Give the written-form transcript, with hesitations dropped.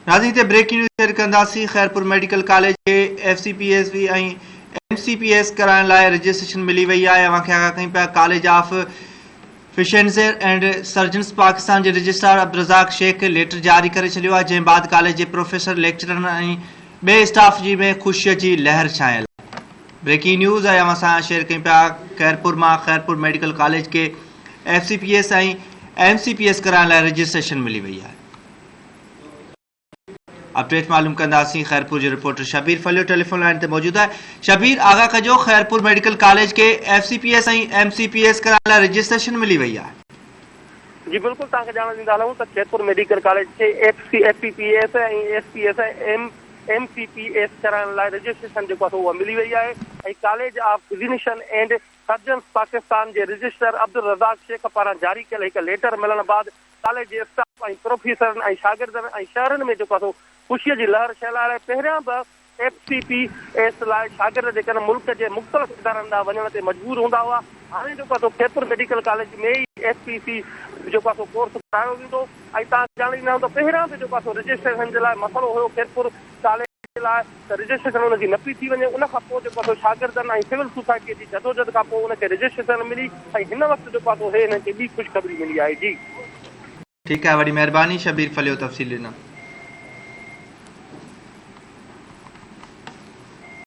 ناظرين هتي breaking news share ڪنداسين خيرپور ميڊيڪل ڪاليج کي F C P S ۽ M C P S ڪرائڻ لاء رجسٽريشن ملي وئي آهي اوهان کي آگاهه ڪيون پيا college of physicians and surgeons Pakistan جي رجسٽرار عبدالرزاق شيخ ليٽر جاري ڪري ڇڏيو آهي جنهن بعد ڪاليج جي پروفيسر ليڪچررن ۽ ٻئي اسٽاف جي ۾ خوشي جي لهر ڇانيل آهي بريڪنگ نيوز آهي اوهان سان شيئر ڪيون پيا خيرپور مان خيرپور ميڊيڪل ڪاليج کي F C P S ۽ M C P S ڪرائڻ لاء رجسٽريشن ملي وئي آهي. اپڊيٽ معلوم ڪنداسين خيرپور جو رپورٽر شبير ڦليو ٽيليفون لائين تي موجود آهي شبير آگاهه ڪجو خيرپور ميڊيڪل ڪاليج کي F C P S ۽ M C P S ڪرائڻ لاء رجسٽريشن ملي وئي آهي. جي بلڪل توهان کي ڄاڻ ڏيندا هلون ته خيرپور ميڊيڪل ڪاليج کي F C F P P S ۽ S P S ۽ M M C P S ڪرائڻ لاء رجسٽريشن جيڪو آهي سو اها ملي وئي آهي ۽ college of physician and surgeons Pakistan جي رجسٽرار عبدالرزاق شيخ پاران جاري ڪيل هڪ ليٽر ملڻ بعد ڪاليج جي اسٽاف ۽ پروفيسرن ۽ شاگردن ۽ شهرين ۾ جيڪو آهي سو خوشيء جي لهر ڇانيل آهي. پهريان به ايف سي پي ايس لاء شاگرد جيڪڏهن ملڪ جي مختلف ادارن ڏانهن وڃڻ تي مجبور هوندا هئا، هاڻي جيڪو آهي سو خيرپور ميڊيڪل ڪاليج ۾ ئي ايف پي سي جيڪو آهي سو ڪورس ڪرايو ويندو ۽ توهان کي ڄاڻ ڏيندا آهيون ته پهريان به جيڪو آهي سو رجسٽريشن جي لاء مسئلو هيو خيرپور ڪاليج جي لاء ته رجسٽريشن ان جي نه پئي ٿي وڃي ان کان پوء جيڪو آهي سو شاگردن ۽ سول سوسائٽيء جي جدوجھد کان پوء ان کي رجسٽريشن ملي ۽ هن وقت جيڪو آهي سو هي هنن کي ٻي خوشخبري ملي آهي جي. ٺيڪ آهي وڏي مهرباني شبير ڦليو تفصيل ڏنا.